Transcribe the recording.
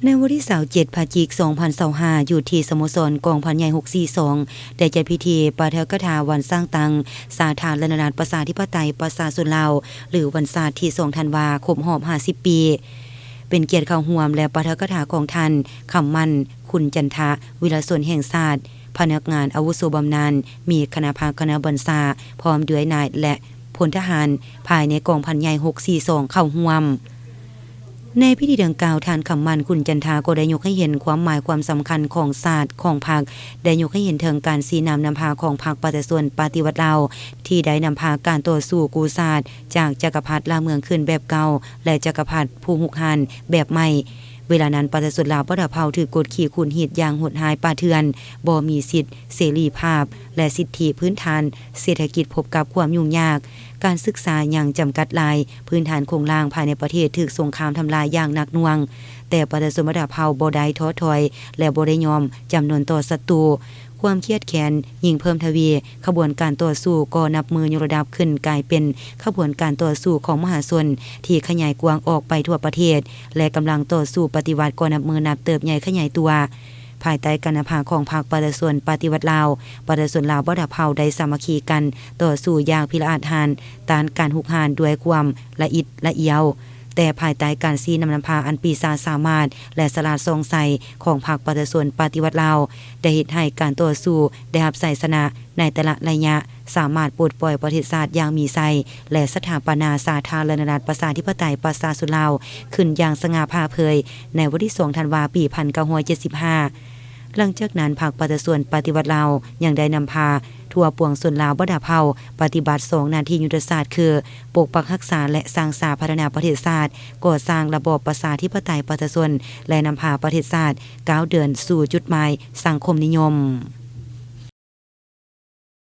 ໃນວັນທີຊາວເຈັດ ພະຈິກ ສອງພັນຊາວຫ້າ ຢູ່ທີ່ສະໂມສອນກອງພັນໃຫຍ່ຫົກສີ່ສອງ ໄດ້ຈັດພິທີປາຖະກະຖາວັນສ້າງຕັ້ງສາທາລະນະລັດປະຊາທິປະໄຕປະຊາຊົນລາວ ຫຼື ວັນຊາດທີສອງທັນວາ ຄົບຮອບຫ້າສິບປີ. ເປັນກຽດເຂົ້າຮ່ວມ ແລະ ປາຖະກະຖາຂອງທ່ານ ຄຳໝັ້ນ ຂຸນຈັນທະ ວິລະຊົນແຫ່ງຊາດ ພະນັກງານອາວຸໂສບຳນານ, ມີຄະນະພັກຄະນະບັນຊາ ພ້ອມດ້ວຍນາຍ ແລະ ພົນທະຫານພາຍໃນກອງພັນໃຫຍ່ຫົກສີ່ສອງເຂົ້າຮ່ວມ. ໃນພິທີດັ່ງກ່າວ, ທ່ານ ຄຳໝັ້ນ ຂຸນຈັນທາ ກໍໄດ້ຍົກໃຫ້ເຫັນຄວາມໝາຍຄວາມສຳຄັນຂອງຊາດ, ຂອງພັກ, ໄດ້ຍົກໃຫ້ເຫັນເຖິງການຊີ້ນຳນຳພາຂອງພັກປະຊາຊົນປະຕິວັດລາວ ທີ່ໄດ້ນຳພາການຕໍ່ສູ້ກູ້ຊາດຈາກຈັກກະພັດລ່າເມືອງຂຶ້ນແບບເກົ່າ ແລະ ຈັກກະພັດຜູ້ຮຸກຮານແບບໃໝ່. ເວລານັ້ນ ປະຊາຊົນລາວບັດດາເຜົ່າຖືກກົດຂີ່ຂູດຮີດຢ່າງໂຫດຮ້າຍປ່າເຖື່ອນ, ບໍ່ມີສິດເສລີພາບ ແລະ ສິດທິພື້ນຖານເສດຖະກິດພົບກັບຄວາມຫຍຸ້ງຍາກ, ການສຶກສາຍັງຈຳກັດຫຼາຍ, ພື້ນຖານໂຄງລ່າງພາຍໃນປະເທດຖືກສົງຄາມທຳລາຍຢ່າງໜັກໜ່ວງ, ແຕ່ປະຊາຊົນບັດດາເຜົ່າບໍ່ໄດ້ທໍ້ຖອຍ ແລະ ບໍ່ໄດ້ຍອມຈຳນົນຕໍ່ສັດຕູ. ຄວາມຄຽດແຄ້ນຍິ່ງເພີ່ມທະວີ, ຂະບວນການຕໍ່ສູ້ກໍນັບມື້ຍົກລະດັບຂຶ້ນກາຍເປັນຂະບວນການຕໍ່ສູ້ຂອງມະຫາຊົນທີ່ຂະຫຍາຍກວ້າງອອກໄປທົ່ວປະເທດ ແລະ ກຳລັງຕໍ່ສູ້ປະຕິວັດກໍນັບມື້ນັບເຕີບໃຫຍ່ຂະຫຍາຍຕົວ. ພາຍໃຕ້ການນຳພາຂອງພັກປະຊາຊົນປະຕິວັດລາວ, ປະຊາຊົນລາວບັດດາເຜົ່າໄດ້ສາມັກຄີກັນຕໍ່ສູ້ຢ່າງພິລະອາດຫານ ຕ້ານການຮຸກຮານດ້ວຍຄວາມລະອິດລະອຽວ. ແຕ່ພາຍໃຕ້ການຊີ້ນຳນຳພາອັນປີຊາສາມາດ ແລະ ສະຫຼາດສ່ອງໃສຂອງພັກປະຊາຊົນປະຕິວັດລາວ ໄດ້ເຮັດໃຫ້ການຕໍ່ສູ້ໄດ້ຮັບໄຊຊະນະໃນແຕ່ລະໄລຍະ, ສາມາດປົດປ່ອຍປະເທດຊາດຢ່າງມີໄຊ ແລະ ສະຖາປະນາສາທາລະນະລັດປະຊາທິປະໄຕປະຊາຊົນລາວຂຶ້ນຢ່າງສະຫງ່າຜ່າເຜີຍ ໃນວັນທີສອງທັນວາ ປີພັນເກົ້າຮ້ອຍເຈັດສິບຫ້າ. ຫຼັງຈາກນັ້ນ ພັກປະຊາຊົນປະຕິວັດລາວຍັງໄດ້ນຳພາທົ່ວປວງຊົນລາວບັດດາເຜົ່າປະຕິບັດສອງໜ້າທີ່ຍຸດທະສາດຄື ປົກປັກຮັກສາ ແລະ ສ້າງສາພັດທະນາປະເທດຊາດ, ກໍ່ສ້າງລະບອບປະຊາທິປະໄຕປະຊາຊົນ ແລະ ນຳພາປະເທດຊາດກ້າວເດີນສູ່ຈຸດໝາຍສັງຄົມນິຍົມ.